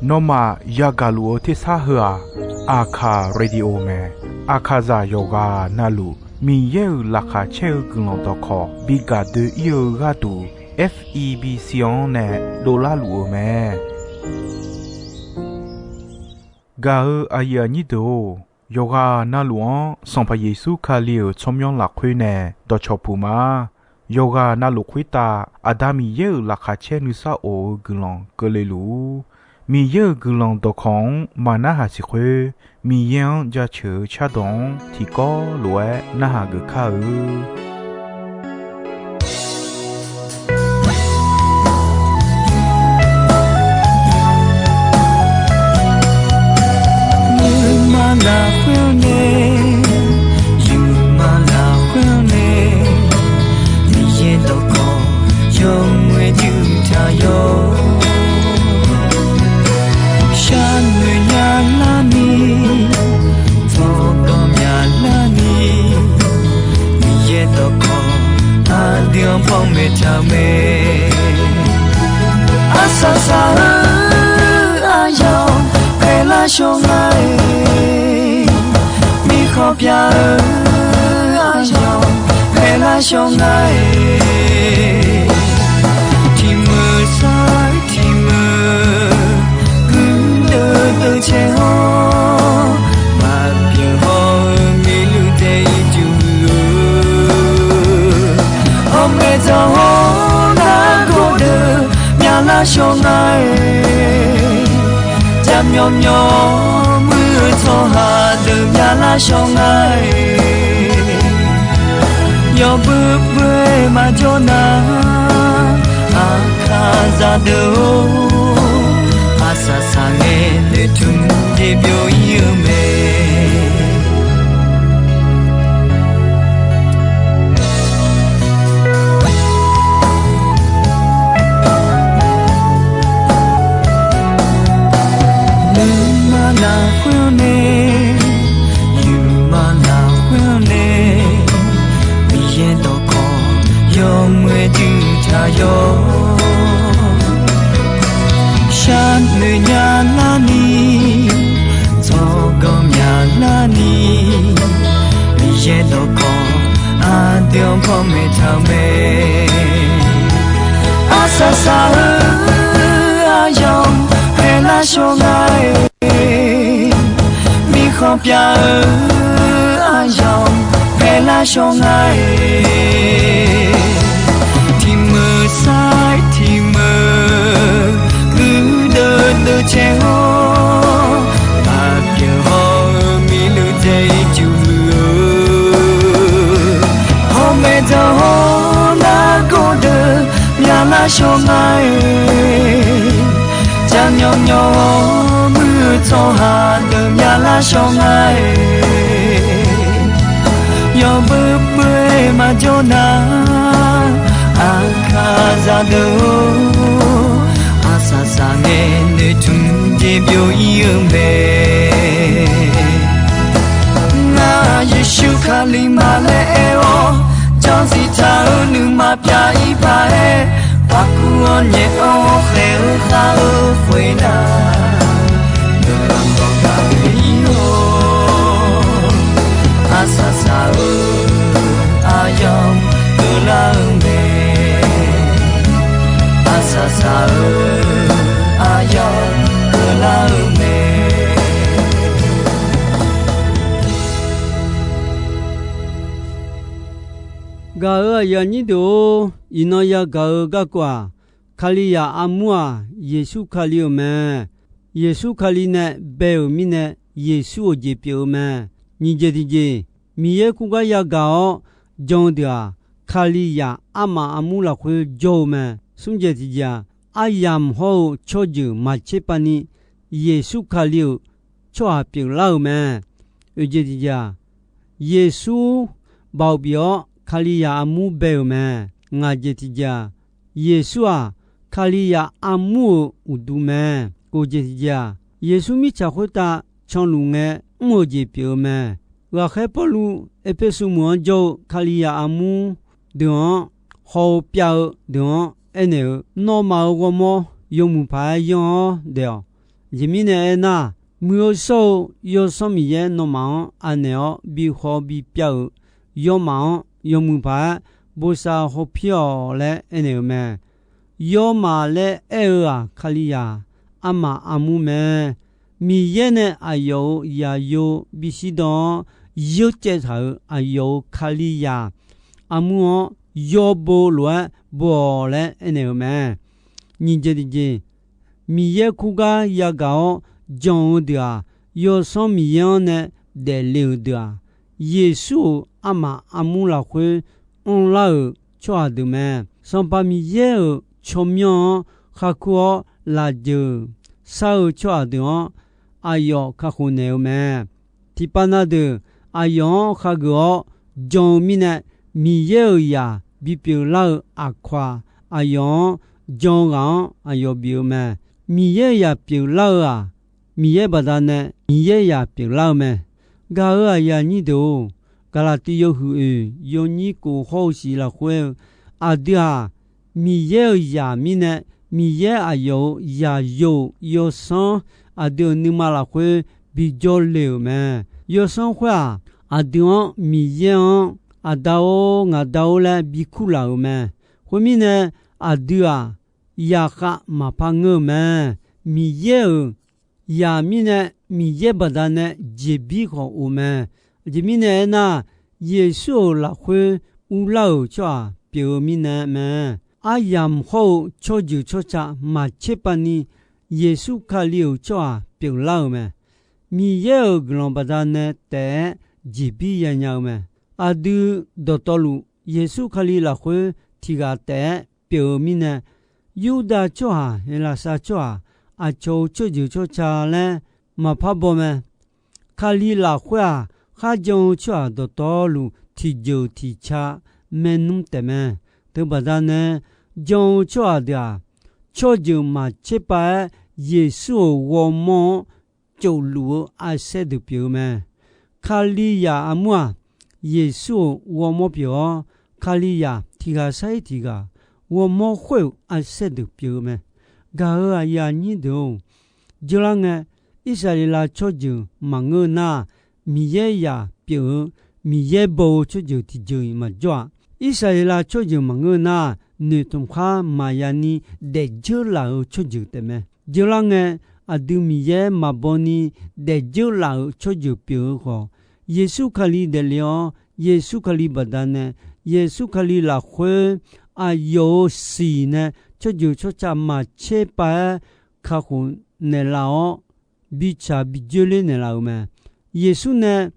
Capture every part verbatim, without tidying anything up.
Nawmaf yagaq luf-eu tersar heu-aq, Aqkaq Radio mae. Aqkaqzaq yawqghaq navluf Miqyaer-euq laqkhaq caer-eu guiqlanq dawqkawq bi gaq doe-ir-eu gharduq, F E B C-anr nae dovlar luf-eu mae. Gaq-eu aqyuif aqnyir deuq-or, yawqghaq navluf-anr Sanqpaq Yeqsur Kali-euq tsawrmyanr lafkhoer nae dawqcawq puq ma. Yawqghaq navluf khoertav Aqda Miqyaer-euq laqkhaq caer nuisar of-eu guiqlanq keuvle luf-ur. Miqyaer-euq guiqlanq dawqkawq-anr maqnarhaq siq khoer, Miqyaer-anr jaceuq-eu cardawq-anr tiqkawv lof-aer narhaq geuf kar-eu. Nuima lafkhoer-anr nae, yawqma lafkhoer-anr nae, Miqyaer dawqkawq yawmuiq-aer juir taq-awr, sharnoeq nya larni, tsawrganr mya larni, Miqyaer dawqkawq aqdui-anr panmaeq taq-eu mae. Arsaq saq-eu aryamq paeqlar shawr ngar-iq, mirkhanq pyav-eu aryamq paeqlar shawr ngar-iq, tiqmeuq sar-iq tiqmeuq guirdeuv deuv caer-awr, maqbyan hawr-eu miluv dae ircuf-eu, hawmaeq dzaq hawr nargawr deuq myalar shawr ngar-iq, jaqmyawf myawf muir-eu tsawrhaq deuq myalar shawr ngar-iq, yawbui bui-aer maqjawr nar, Aqkaqzaq deuq-or, arsaq saq ngae noeqtmq jeq byov-ir-eu mae. Nuima lafkhoer-anr nae, yawqma lafkhoer-anr nae, Miqyaer dawqkawq yawmuiq-aer juir taq-awr, sharnoeq nya larni, tsawrganr mya larni, Miqyaer dawqkawq aqdui-anr panmaeq taq-eu mae. Arsaq saq-eu aryamq paeqlar shawr ngar-iq, mirkhanq pyav-eu aryamq paeqlar shawr ngar-iq, tiqmeuq sar-iq tiqmeuq guirdeuv deuv caer-awr, maqbyan hawr-eu miluv dae ircuf-eu, hawmaeq dzaq hawr nargawr deuq myalar shawr ngar-iq, jaqmyawf myawf muir-eu tsawrhaq deuq myalar shawr ngar-iq, yawbui bui-aer maqjawr nar, Aqkaqzaq deuq-or, arsaq saq ngae noeqtmq jeq byov-ir-eu mae. Ngar Yeqsur Kali ma laer aer-awr, janrziq taq-eu nuima pyav-ir paq-aer, paqkuv-awr nyaef-awr khaeq-eu khav-eu khoernar, dawqdaq dawqdaq pyeuf-ir-awr, arsaq saq-eu aryamq keuvlar-eu mae. Arsaq saq-eu aryamq keuvlar-eu mae. Gaq-euq aqyuif aqnyir deuq-or, iqnan yagaq-eu garkawv-aq, Kalizaq armur-aq, Yeqsur Kali-euq mae. Yeqsur Kali nae bae-euq mirnae, Yeqsur-euq jeq pyeuf-eu mae. Nyiq jeq tiqjeq, Miqyaer kurgar yagaq-awr jan-eu deuq-aq, Kalizaq armaf armur lafkhoer jawr-eu mae. Smr jeq tiqjeq-aq, aryamq hawr-eu tsawrjeuq maqtser pav ni, Yeqsur Kali-euq tsawrhaq pyeuflar-euq mae. Oeq jeq tiqjeq-aq, Yeqsur baoq bif-awr Kalizaq armur bae-euq mae. Ngaq jeq tiqjeq-aq, Yeqsur-aq, Kalizaq armur-euq uqduq mae. Kof jeq tiqjeq-aq, Yeqsur mirtsaq khoertav canluf ngae mr-eu jeq pyeuf-eu mae. Ghaqkhaer Pawrluv Erpersu meuq-anr jawr-eu Kalizaq armur deuq-anr haw-eu pyav-eu deuq-anr aernaeq-eu, nawmaf-euq ghawrmawr yawmuiq paq-aer yanr-awr daef-awq. Aqjeq mirnae aernar, muiq-eu shawr-eu Yawsanr Miqyaer nawmaf-anr anaeq-awr bi khaw bi pyav-euq yawmaf-anr yawmuiq paq-aer bosav hawpir-awq laer aernaeq-eu mae. Yawmaf laer aer-eu-aq, Kalizaq armaf armur mae. Miqyaer nae aqyawf-euq zaqyo bishir dan-awr, yawcaev taq-euq aqyawf-euq Kalizaq armur-anr yawbo lof-aer bo-awq laer aernaeq-eu mae. Nyiq jeq tiqjeq, Miqyaer kur gar yagaq-awr jan-eu deuq-aq, Yawsanr Miqyaer-anr nae daefle-euq deuq-aq, Yeqsur-euq armaf armur lafkhoer anrlar-euq tsawrhaq deuq mae. Sanqpaq Miqyaer-euq tsawrmyanr-anr kharkur-awr lafjeuq shar-eu tsawrhaq deuq-anr aqyawf kakhof naeq-eu mae. Tiqpav na deuq aqyawf-anr khageuf-awr jan-eu mirnae, Miqyaer-euq zaq bipyeuf lar-eu aqkawq-aq, aqyawf-anr jan-eu ghaq-anr aqyawf bif-eu mae. Miqyaer-euq zaq pyeuflar-eu-aq, Miqyaer baqdanae Miqyaer zaq pyeuflar-eu mae. Gaq-euq aqyuif aqnyir deuq-or, Gaqlaqtiv yawhuiq oeq yawnyir kof hawr-eu shiq lafkhoer-eu, aqdui-aq, Miqyaer-euq zaq mirnae, Miqyaer aqyawf-euq zaqyo-euq yawsanr aqdui-euq nuima lafkhoer bijawr le-euq mae. Yawsanr khoer-aq, aqdui-anr Miqyaer-anr Aqda-or, ngaqda-or laer bikur laf-euq mae. Khoermirnae, aqdui-aq, zaqkhav maqpar ngeur-eu mae. Miqyaer-euq zaq mirnae, Miqyaer baqdanae jeqbir khawf of mae. Aqjeq mirnae aernar, Yeqsur-euq lafkhoer urlar-euq tsawrhaq pyeuf-eu mirnae mae. Aryamq hawr-eu tsawrjeuq tsawrca maqtser pav ni, Yeqsur Kali-euq tsawrhaq pyeuflar-euq mae. Miqyaer-euq guiqlanq baqdanae taef-aer jeqbir yanya-eu mae. Aqdui dawqtawvluf Yeqsur Kali lafkhoer tiq ghaq taef-aer pyeuf-eu mirnae, Yurdav tsawrhaq, Heqlaqsar tsawrhaq, aqcawq-euq tsawrjeuq tsawrca laer maqpar baw mae. Kali lafkhoer-aq, kharjan-eu tsawrhaq dawqtawvluf tiqjeuq tiqca maernmr taef mae. Teubaqda nae jan-eu tsawrhaq deuq-aq, tsawrjeuq maqtser pav-aer Yeqsur-euq ghawrmawr-anr tsofluf-eu arsaer deuq pyeuf-eu mae. Kalizaq armur-aq, Yeqsur-euq ghawrmawr pyeuf-awr, Kalizaq tiq ghaq sar-ir tiq ghaq ghawrmawr khoer-euq arsaer deuq pyeuf-eu mae. Gaq-euq aqyuif aqnyir deuq-or, dzeurlar ngae, Irsaqleqlav tsawrjeuq maqngeur nar, Miqyaer zaq pyeuf-eu, Miqyaer baw-eu tsawrjeuq tiqjeuq-iq maqjawr-aq. Irsaqleqlav tsawrjeuq maqngeur nar, noeqtmq khar maqya ni daefdzeur laf-euq tsawrjeuq taef mae. Dzeurlar ngae, aqdui Miqyaer maqbaw ni daefdzeur laf-euq tsawrjeuq pyeuf-eu khawf, Yeqsur Kali daefle-awr, Yeqsur Kali baqdanae, Yeqsur Kali lafkhoer aqyawf-euq siq nae tsawrjeuq tsawrca maqtser pav-aer kakhof naeqlaf-awr, bitsaq bi dzoerler naeqlaf-euq mae. Yeqsur nae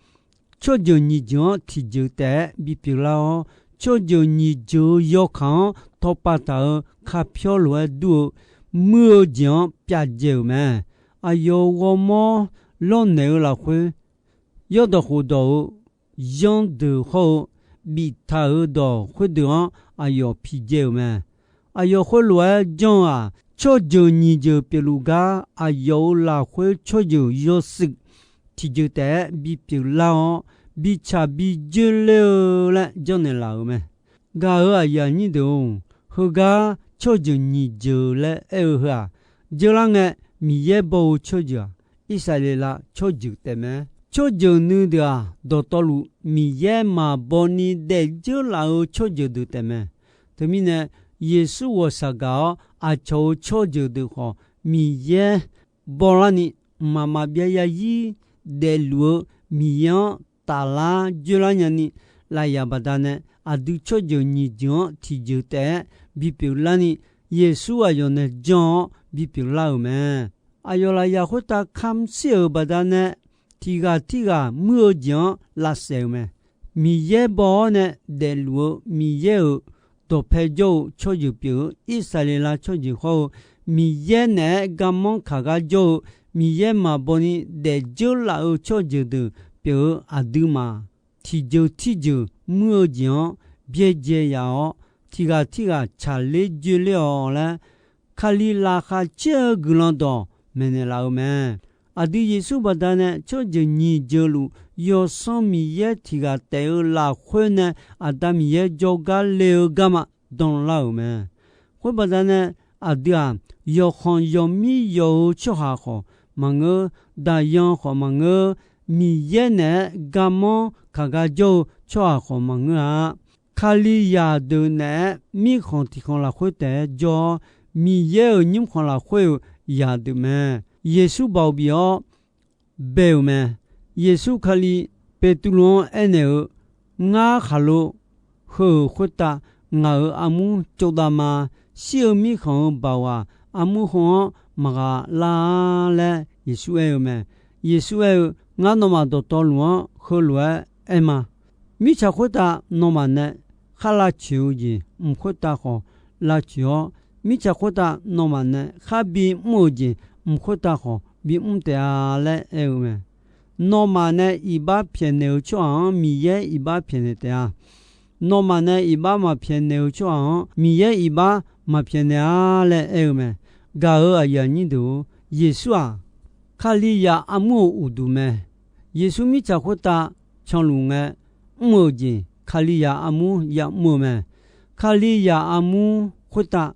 tsawrjeuq nyiq jeuq-anr tiqjeuq taef-aer bipyeuf lar-awr, tsawrjeuq nyiq jeuq-eu yawkaq-anr tawqpav taq-euq kapyawr lof-aer dur-eu muir-eu jeq-anr pyavdzae-euq mae. Aqyawf-euq ghawrmawr lawrnaeq-eu lafkhoer, yawrdawq khofdawq-eu zanrdeuq hawr-eu biftaq-euq dawq khoerdeuq-anr aqyawf pidzae-euq mae. Aqyawf khoerlof-aer janr-eu-aq, tsawrjeuq nyiq jeuq pyeufluf gar aqyawf-euq lafkhoer tsawrjeuq yawshuif tiqjeuq taef-aer bipyeuf lar-awr, bitsaq bi dzoerler-eu laer janrnaeq laf-euq mae. Gaq-euq aqyuif aqnyir deuq-or, heugar tsawrjeuq nyiq jeuq laer aer-eu heu-aq, dzeurlar ngae, Miqyaer baw-eu tsawrjeuq-aq, Irsaqleqlav tsawrjeuq taef mae. Tsawrjeuq nuideuq-aq, dawqtawvluf Miqyaer maqbaw ni daefdzeur laf-euq tsawrjeuq deuq taef mae. Teumirnae, Yeqsur ghawqshaq gaq-awr aqcawq-euq tsawrjeuq deuq khawf, Miqyaer bawlarni, mqmaq maqbyav zarzir daefluf-eu Miqyaer-anr taflar dzoerlar nyani, lafyaq baqdanae aqdui tsawrjeuq nyiq jeuq-anr tiqjeuq taef-aer bipyeuf larni, Yeqsur aqyawf nae janr-awr bipyeuf lar-euq mae. Aqyawf lafyaq khoertav kamq shir-euq baqdanae, tiq ghaq tirghaq muir-eu jeq-anr lavsaef-euq mae. Miqyaer baw-awr nae daefluf-eu Miqyaer-euq dawqpae jawr-eu tsawrjeuq pyeuf-eu Irsaqleqlav tsawrjeuq hawr-eu, Miqyaer naeq-aer garmanr kaq gar jawr-eu, Miqyaer maqbaw ni daefdzeur laf-eu tsawrjeuq deuq pyeuf-eu aqduimaf, tiqjeuq tirjeuq muir-eu jeq-anr byaerdzae yaf-awr, tiq ghaq tirghaq tsaqler dzoerler-awq laer, Kali laqkhaq caer-eu guiqlanq dawq maeqnaeq laf-euq mae. Aqdui Yeqsur baqdanae tsawrjeuq nyiq jeuq luf Yawsanr Miqyaer tiq ghaq taef-eu lafkhoer nae Aqda Miqyaer jawrgar le-eu garma danlar-euq mae. Khoer baqdanae aqdui-aq, yawqkhanq yawqmir yawq-eu tsawrhaq khawf maqngeur, daqyan khawf maqngeur, Miqyaer naeq-aer garmanr kaq gar jawr-eu tsawrhaq khawf maqngeur-a. Kalizaq deuq naeq-aer mirkhanq tiqkhanq lafkhoer taef-aer jawr-awr, Miqyaer-euq nymrkhanq lafkhoer-eu zaqdeuq mae. Yeqsur baoq bif-awr bae-euq mae. Yeqsur Kali Beqtuvluv-anr aernaeq-eu, Ngar khaqlo heu-euq khoertav ngaq-euq armur cawv dav ma. Shir-eu mirkhanq-eu baoq-aq, armur heu-anr maqghaq lar-a laer Yeqsur aer-eu mae. Yeqsur aer-eu, Ngar nawmaf dawqtawvluf-anr heulof-aer aer ma. Mirtsaq khoertav nawmaf nae khar lavtsoeq-eu jeq mq khoertav khawf lavtsoeq-awr, mirtsaq khoertav nawmaf nae khar bimr-euq jeq mq khoertav khawf bimr taef-a laer aer-eu mae. Nawmaf nae iqbax pyaeqnaeq-eu tsawrhaq-anr Miqyaer iqbax pyaeqnaeq taef-a. Nawmaf nae iqbax maqpyaeqnaeq-eu tsawrhaq-anr Miqyaer iqbax maqpyaeqnaeq-a laer aer-eu mae. Gaq-euq aqyuif aqnyir deuq-or, Yeqsur-aq, Kalizaq armur-euq uqduq mae. Yeqsur mirtsaq khoertav canluf ngae mr-euq jeq Kalizaq armur yamr-eu mae. Kalizaq armur khoertav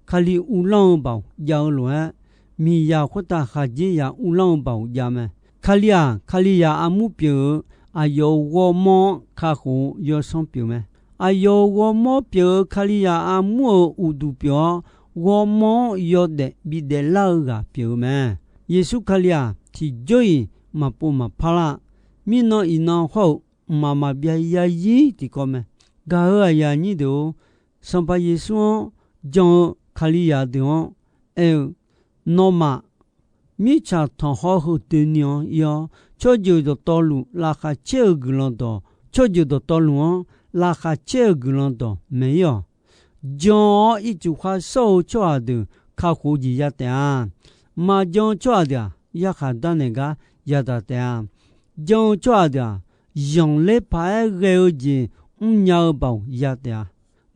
Kali uvlanr-eu baoq jav-eu lof-aer, miqzaq khoertav khaqdzerzaq uvlanr-eu baoq jav mae. Kali-aq, Kalizaq armur pyeuf-eu aqyawf-euq ghawrmawr-anr kakhof-eu yawsanr pyeuf mae. Aqyawf-euq ghawrmawr pyeuf-eu Kalizaq armur-euq uqduq pyeuf-awr, ghawrmawr-anr yawdaef bidaef lar-eu ghaq pyeuf-eu mae. Yeqsur Kali-aq, tiqjawr-iq maqpov maqpar lar. Mirnan iqnan hawr-eu mqmaq maqbyav zarzir tiqkawv mae. Gaq-euq aqyuif aqnyir deuq-or, Sanqpaq Yeqsur-anr jan-eu Kalizaq deuq-anr aer-eu, Nawmaf mirtsaq tanqkhawr heudeuq ni-anr ir-awr, tsawrjeuq dawqtawvluf laqkhaq caer-eu guiqlanq dawq, tsawrjeuq dawqtawvluf-anr laqkhaq caer-eu guiqlanq dawq maeq-ir-awq. Jan-awr ircuf khar shawr-eu tsawrhaq deuq kakhof-eu jeq ya taef-a. Maqjan-eu tsawrhaq deuq-aq, yarkhaq darnaeq gar yadaq taef-a. Jan-eu tsawrhaq deuq-aq, zanqler paq-aer ghae-eu jeq mrnya-eu baoq ya taef-a.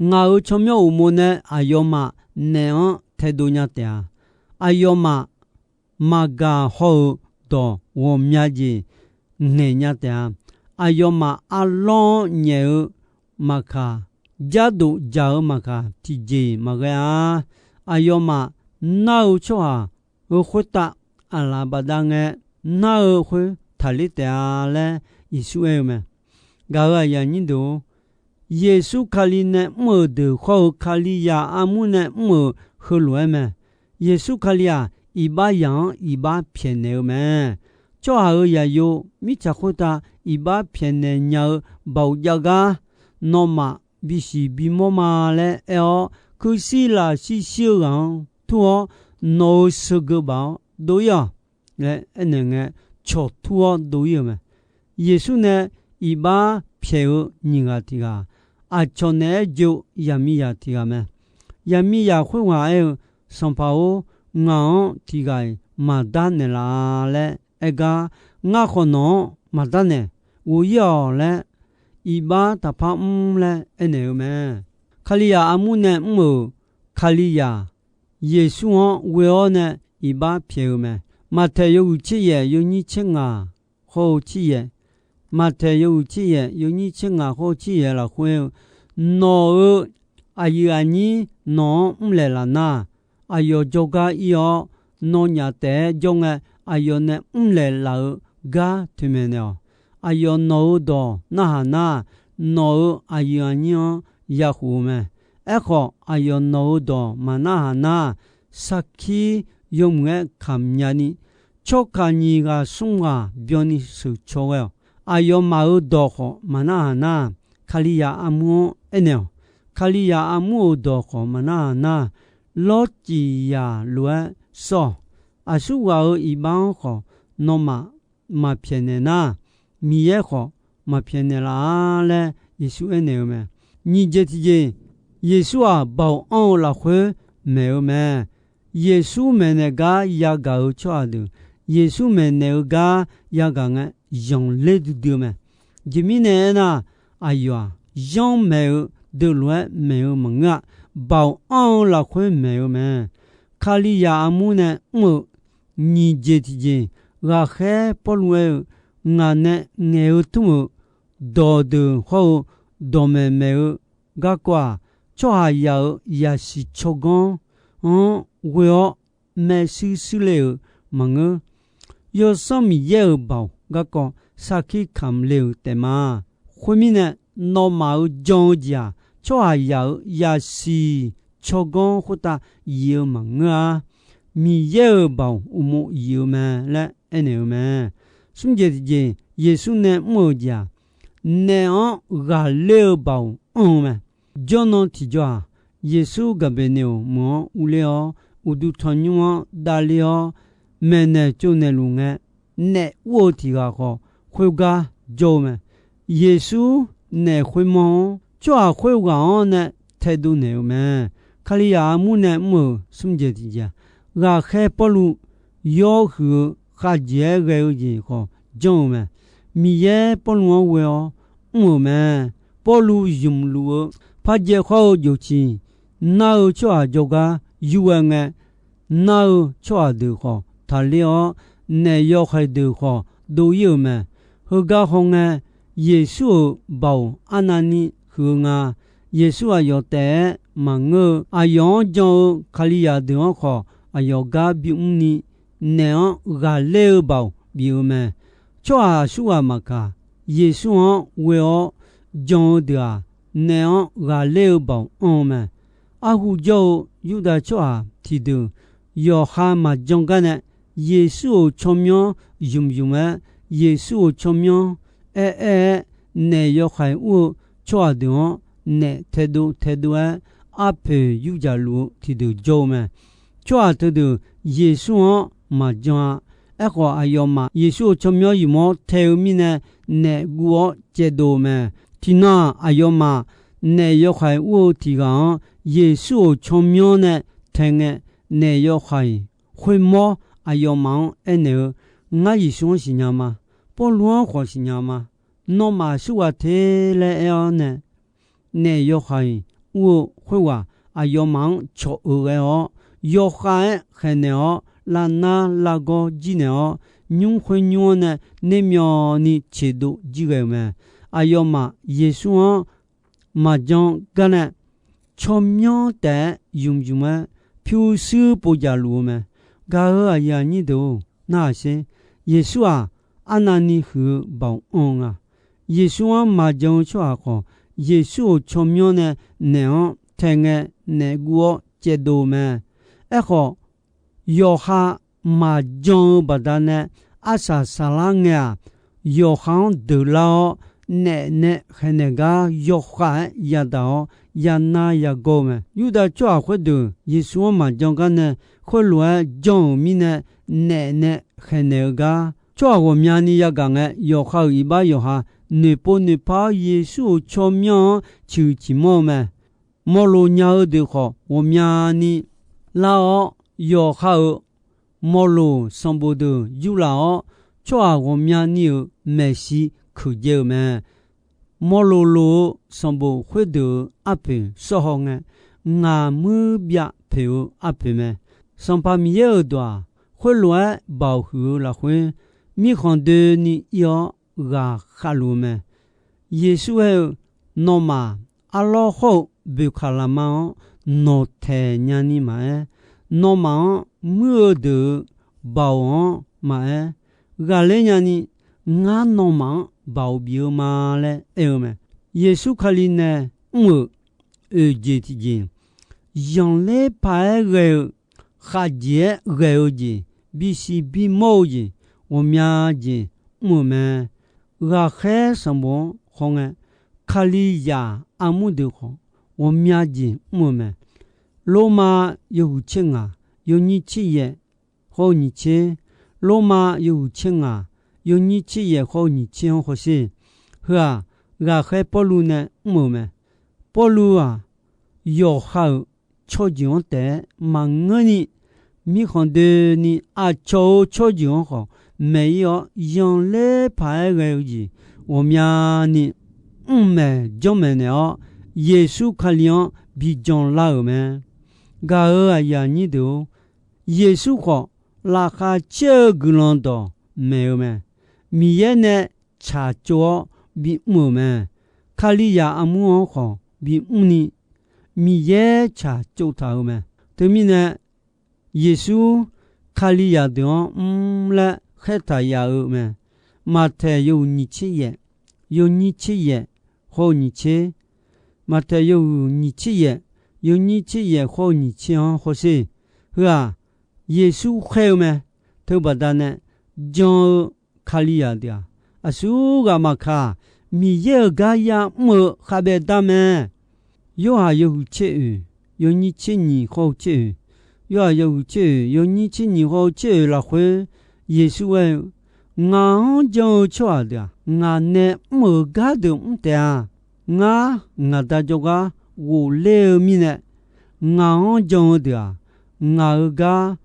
Ngaq-euq tsawrmyanr uqmov nae aqyawfmaf naef-anr taedov nya taef-a. Aqyawfmaf maqgaq haw-euq dawq ghawqmya jeq ngaeq nya taef-a. Aqyawfmaf arlawr-anr nyaef-eu maqkaq, jardof jaq-eu maqkaq tiqjeq-iq maqghae-a. Aqyawfmaf nar-eu tsawrhaq-euq khoertav aqlaf bafdav ngae, nar-eu khoer taqler taef-a laer Yeqsur aer-eu mae. Gaq-euq aqyuif aqnyir deuq-or, Yeqsur Kali nae mr-euq deuq hawr-eu Kalizaq armur nae mr-euq heulof-aer mae. Yeqsur Kali-aq, iqbax zaq-anr iqbax pyaeqnaeq-eu mae. Tsawrhaq-euq zaqyo mirtsaq khoertav iqbax pyaeqnaeq nya-eu baoq jav gar, nawmaf bisiq bimawr ma laer aer-awr, kuirshir lafshir shir-eu ghaq-anr tur-awr, nawq-euq sheuqgeu baf-awr dov-ir-awq laer aernaeq ngae, cawq tur-awr dov-ir-euq mae. Yeqsur nae iqbax pyaeq-eu nyiq ghaq tiq ghaq, aqcawq naeq-aer jov-eu zaqmiqzaq tiq ghaq mae. Zaqmiqzaq khoerghaq aer-eu, Sanqpaq-or, ngaq-anr tiq ghaq-iq maqdar naeqlaf-a laer aer gar, ngar khawf nawq-anr maqdar naeq, ghof-ir-awq laer iqbax taqpar mr laer aernaeq-eu mae. Kalizaq armur nae mr-euq Kalizaq Yeqsur-anr ghoe-awr nae iqbax pyaeq-eu mae. Maqtaeq yawhuiq tser yaef yawnyir tser ngaq hawr-eu tser yaef, Maqtaeq yawhuiq tser yaef yawnyir tser ngaq hawr-eu tser yaef lafkhoer-eu, nawq-euq aqyuif aqnyir nawq-anr mrlaeq laf nar, aqyawf jawrgar ir-awr, nawnyaf taef-aer jawr ngae, aqyawf nae mrlaeq laf-eu gar toeqmaeq naeq-awq. Aqyawf nawq-euq dawq narhaq nar, nawq-euq aqyuif aqnyir-anr yakhof-eu mae. Aerkhawf, aqyawf nawq-euq dawq maqnarhaq nar, sarkir yawmuiq-aer kamq nyani, tsawrkaq nyiq ghaq smr ghaq byanni sheuq caw ghae-awq. Aqyawfmaf-euq dawq khawf maqnarhaq nar, Kalizaq armur-anr aernaeq-awq. Kalizaq armur-euq dawq khawf maqnarhaq nar, lawrcif zaq lof-aer sawr-awq. Aqsurghaq-euq iqbax-anr khawf nawmaf maqpyaeqnaeq nar, Miqyaer khawf maqpyaeqnaeq laf-a laer Yeqsur aernaeq-eu mae. Nyiq jeq tiqjeq, Yeqsur-aq, baoq anr-eu lafkhoer maeq-eu mae. Yeqsur maeqnaeq gar yagaq-eu tsawrhaq deuq, Yeqsur maeqnaeq-eu gar yagaq ngae, zanqler duidui-eu mae. Jeq mirnae aernar, aqyawf-aq, zanr maeq-eu deuq lof-aer maeq-eu maqngeur-a. Baoq anr-eu lafkhoer maeq-eu mae. Kalizaq armur nae mr-eu nyiq jeq tiqjeq, ghaqkhaer Pawrluv aer-eu, ngaq nae ngaeq-eu tmr-euq dawqdeuq hawr-eu dawqmaeq maeq-eu garkawv-aq, tsawrhaqzaq-euq zaqsiq tsawrganr Miqyaer-anr ghoe-awr maershuir shuir le-euq maqngeur. Yawsanr Miqyaer-euq baoq garkawv sarkir kamq le-euq taef ma. Khoermirnae, nawmaf-euq jan-eu jeq-aq, tsawrhaqzaq-euq yasiq tsawrganr khoertav yif-eu maqngeur-a. Miqyaer-euq baoq uqmov yif-eu mae laer aernaeq-eu mae. Smr jeq tiqjeq, Yeqsur nae mr-euq jeq-aq, naef-anr ghaqler-eu baoq anr-eu mae. Jawrnan tiqjawr-aq, Yeqsur Gaqbeqneqoq meuq-anr urler-awr, uqduq tanqnymr-anr davler-awr, maeqnaeq tsovnaeq luf ngae, naef ur-eu tiq ghaq khawf, khoergar jawr-eu mae. Yeqsur naef khoermawr-anr tsawrhaq khoerghaq-anr nae taedov naeq-eu mae. Kalizaq armur nae mr-euq smr jeq tiqjeq-aq, ghaqkhaer Pawrluv yawhuiq-eu khavjeq-aer ghae-eu jeq khawf janr-eu mae. Miqyaer Pawrluv-anr ghoe-awr mr-euq mae. Pawrluv zmqluf-eu parjaev khawr-eu jofciq nar-eu tsawrhaq jawrgar yurghae ngae, nar-eu tsawrhaq deuq khawf taqler-awr, naef yawhaiq deuq khawf dov-ir-euq mae. Heugar hawngae, Yeqsur-euq baoq arnavni huiq-eu nga. Yeqsur aqyawf taef-aer maqngeur-eu, aqyawf-anr jan-eu Kalizaq deuq-anr khawf, aqyawf gar bimr ni naef-anr ghaqler-eu baoq bif-eu mae. Tsawrhaq aqsurghaq maqkaq, Yeqsur-anr ghoe-awr jan-eu deuq-aq, naef-anr ghaqler-eu baoq anr-eu mae. Arhu jawr-eu Yurdav tsawrhaq tiqdeuq yawqha maqjan gar nae, Yeqsur-euq tsawrmyanr zmqzmq-aer, Yeqsur-euq tsawrmyanr aer aer-aer, naef yawhaiq ur-eu tsawrhaq deuq-anr naef taedov taedov-aer, arpoeq yurdzaq luf-eu tiqdeuq jawr-eu mae. Tsawrhaq teudeuq Yeqsur-anr maqjan-a. Aerkhawf, aqyawfmaf Yeqsur-euq tsawrmyanr zmq-awr tae-eu mirnae, naef guv-awr caevdov-eu mae. Tiqnan-aq, aqyawfmaf naef yawhaiq ur-eu tiq ghaq-anr Yeqsur-euq tsawrmyanr nae tae ngae, naef yawhaiq khoermawr aqyawfmaf-anr aernaeq-eu, Ngar Yeqsur-anr siqnya ma. Pawrluv-anr khawf siqnya ma. Nawmaf aqsurghaq te laer aer-awr nae, naef yawhaiq ur-eu khoerghaq aqyawfmaf-anr cawq-eu ghae-awr, yawkhav-aer khaeqnaeq-awr, lavnar lavgawr jir naeq-awr, nymr khoer nymr-anr nae nermyawvni ceqdov jir ghae-euq mae. Aqyawfmaf Yeqsur-anr maqjan gar nae, tsawrmyanr taef-aer zmqzmq-aer pyurshuir povjaq luf-eu mae. Gaq-euq aqyuif aqnyir deuq-or, narhaq sher. Yeqsur-aq, arnavni huiq-eu baoq anr-eu nga. Yeqsur-anr maqjan-eu tsawrhaq khawf, Yeqsur-euq tsawrmyanr nae naef-anr tae ngae, naef guv-awr caevdov-eu mae. Aerkhawf, yawqha maqjan-eu baqdanae arsaq saqlar ngae-aq, yawqha-anr deuqlar-awr, naef nae khaeqnaeq gar yawkhav-aer yadaq-awr, yanar yagawr-eu mae. Yurdav tsawrhaq khoerdeuq Yeqsur-anr maqjan gar nae, khoerlof-aer jan-euq mirnae, naef nae khaeqnaeq-eu gar tsawrhaq ghawqmyani yagaq ngae, yawqha-euq iqbax yawqha noeqpov noeqpar-awr, Yeqsur-euq tsawrmyanr-anr ciqhuiq ciqmanr-eu mae. Mawrloq nya-eu deuq khawf, ghawqmyani lar-awr, yawqha-euq mawrloq sanqbof deuq yurlaf-awr, tsawrhaq ghawqmyani-euq maeqshi keuqdzae-euq mae. Mawrloq loq-eu sanqbof khoerdeuq-euq arpoeq sawr haw ngae, ngaq muir byav poeq-eu arpoeq mae. Sanqpaq Miqyaer-euq dawq-aq, khoerlof-aer baoq huiq-eu lafkhoer, mirkhanq doeni ir-awr ghaqkhav luf-eu mae. Yeqsur aer-eu, Nawmaf arlawr hawr-eu boeqkaq lafma-anr nawqtaeq nyani maqaer, nawmaf-anr muir-eu deuq-euq baoq-anr maqaer, ghaqler nyani, ngar nawmaf-anr baoq bif-eu ma laer aer-eu mae. Yeqsur Kali nae mr-euq oeq jeq tiqjeq, zanqler paq-aer ghae-eu, khaqjeq-aer ghae-eu jeq, bisiq bimawr-eu jeq, ghawqmya jeq mr-euq mae. Ghaqkhaer sanqbof-anr hawngae, Kalizaq armur deuq khawf, ghawqmya jeq mr-eu mae. Lormav yawhuiq tser ngaq, yawnyir tser yaef hawr-eu nyiq tser, Lormav yawhuiq tser ngaq, yawnyir tser yaef hawr-eu nyiq tser-anr hawsher. Heu-aq, ghaqkhaer Pawrluv nae mr-euq mae. Pawrluv-aq, yawqha-euq tsawrjeuq-anr taef-aer maqngeurni, mirkhanq doeni aqcawq-euq tsawrjeuq-anr khawf maeq-ir-awr, zanqler paq-aer ghae-eu jeq ghawqmyani mrmaeq janrmaeq naeq-awr, Yeqsur Kali-anr bi janlar-euq mae. Gaq-euq aqyuif aqnyir deuq-or, Yeqsur khawf, laqkhaq caer-eu guiqlanq dawq maeq-eu mae. Miqyaer nae tsaqtsov-awr bimr-euq mae. Kalizaq armur-anr khawf bimr ni, Miqyaer tsaqtsov taq-euq mae. Teumirnae, Yeqsur Kalizaq deuq-anr mr laer khaertaq yaf-eu mae. Maqtaeq yawhuiq nyiq tser yaef, yawnyir tser yaef khawr-eu nyiq tser, Maqtaeq yawhuiq nyiq tser yaef, yawnyir tser yaef khawr-eu nyiq tser-anr hawsher. Heu-aq, Yeqsur khaer-eu mae. Teubaqda nae jan-eu Kalizaq deuq-aq, aqsurghaq maqkaq, Miqyaer-euq gar ya'mr-eu khavbaev dar mae. Yorhaq yawhuiq tser oeq, yawnyir tser nyiq khawr-eu tser oeq, Yorhaq yawhuiq tser oeq, yawnyir tser nyiq khawr-eu tser oeq lafkhoer, Yeqsur aer-eu, Ngaq-anr jan-eu tsawrhaq deuq-aq, ngaq nae mr-euq gardeuq mr taef-a. Ngar, ngaq Da jawrgar ghofler-eu mirnae, ngaq-anr jan-eu deuq-aq, ngaq-euq gar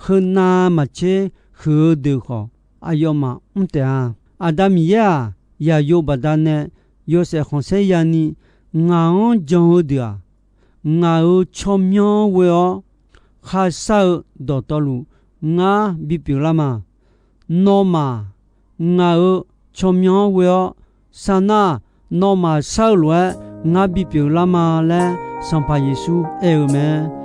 heunav maqtser huiq-eu deuq khawf, aqyawfmaf mr taef-a. Aqda Miqyaer-aq, Yaqyo baqdanae yawshaef khanqsaer yani ngaq-anr jan-eu deuq-aq, ngaq-euq tsawrmyanr ghoe-awr khar shar-eu dawqtawvluf ngar bipyeuf lar ma. Nawmaf ngaq-euq tsawrmyanr-anr ghoe-awr shar nar, nawmaf shar-eu lof-aer ngar bipyeuf lar ma laer Sanqpaq Yeqsur aer-eu mae.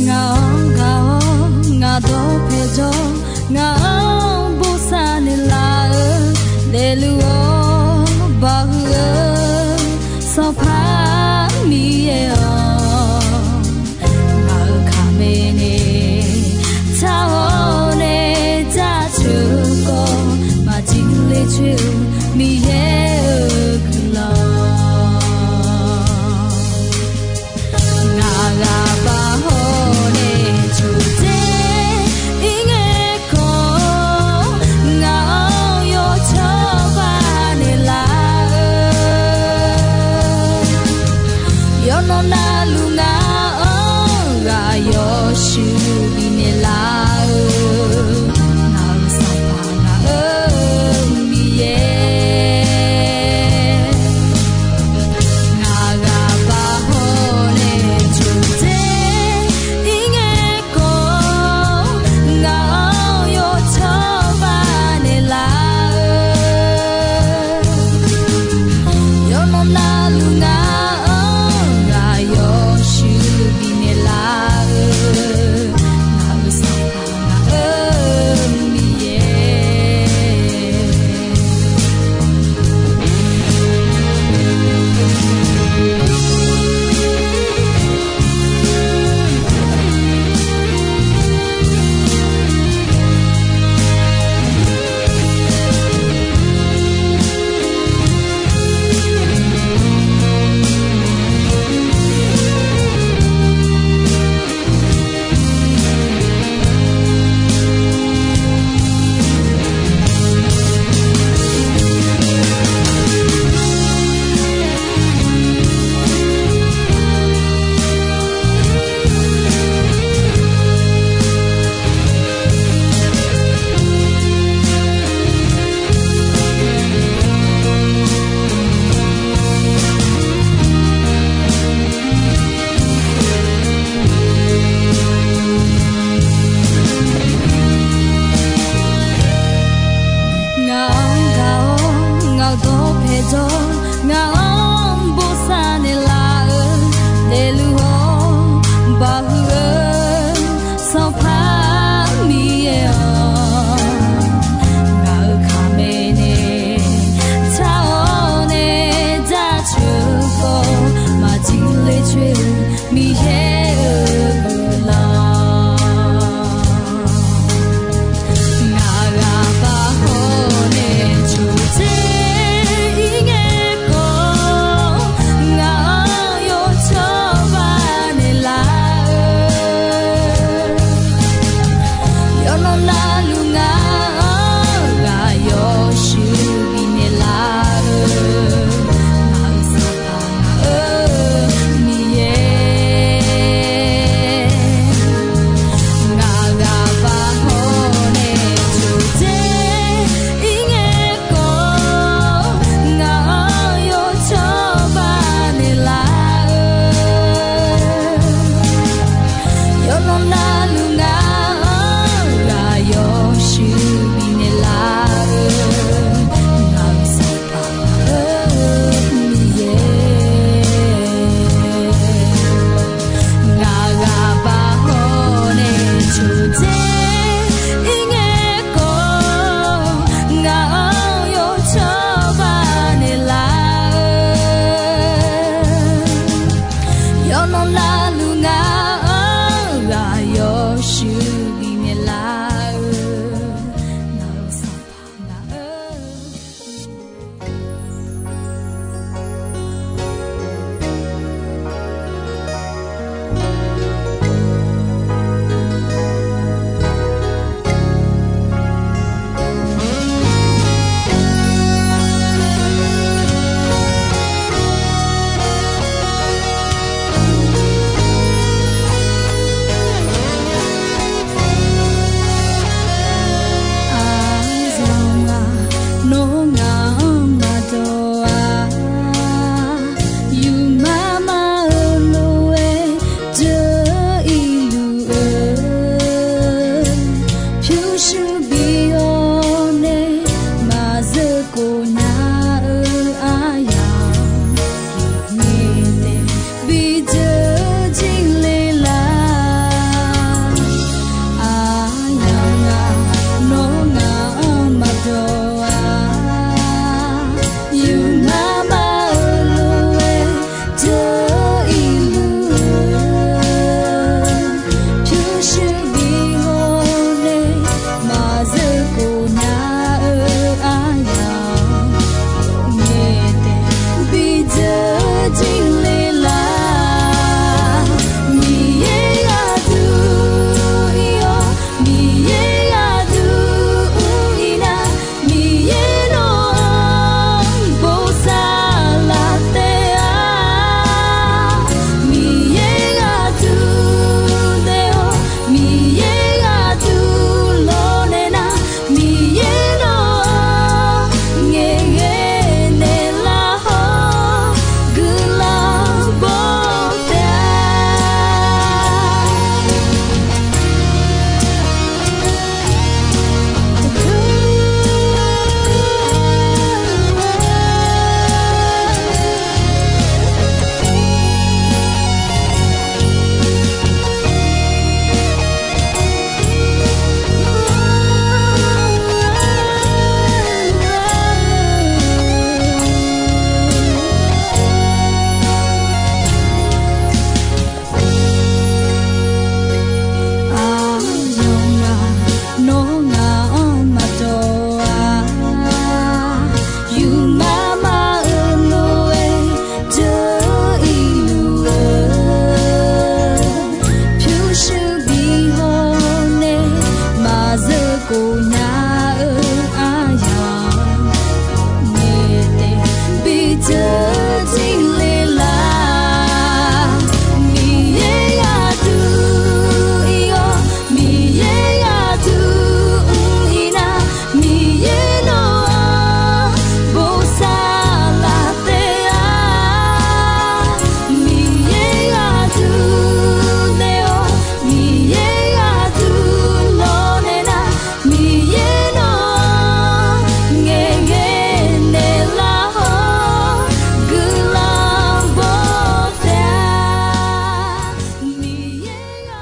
Ngaq-anr gaq-awr ngaq dawqpae jawr, ngaq-anr bosav naeqlaf-eu daefluf-awr baqhuiq-eu Sanqpaq Miqyaer-awq,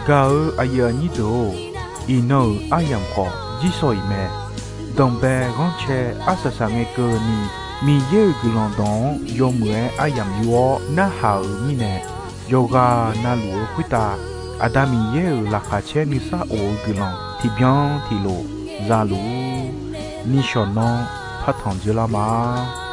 Gaq-eu aqyuif aqnyir deuq-or, iqnan-euq aryamq khawf jirsawq iq mae. Danqbae ghanrcae arsaq saq ngae keuvni, Miqyaer-euq guiqlanq dawq-anr yawmuiq-aer aryamq yur-awr narhaq-euq mirnae, yawqghaq navluf-eu khoertav Aqda Miqyaer-euq laqkhaq caer nuisar of-eu guiqlanq tiqbyan tiqlof za luf-ur. Nishawq nanr partanq dzoerlar ma.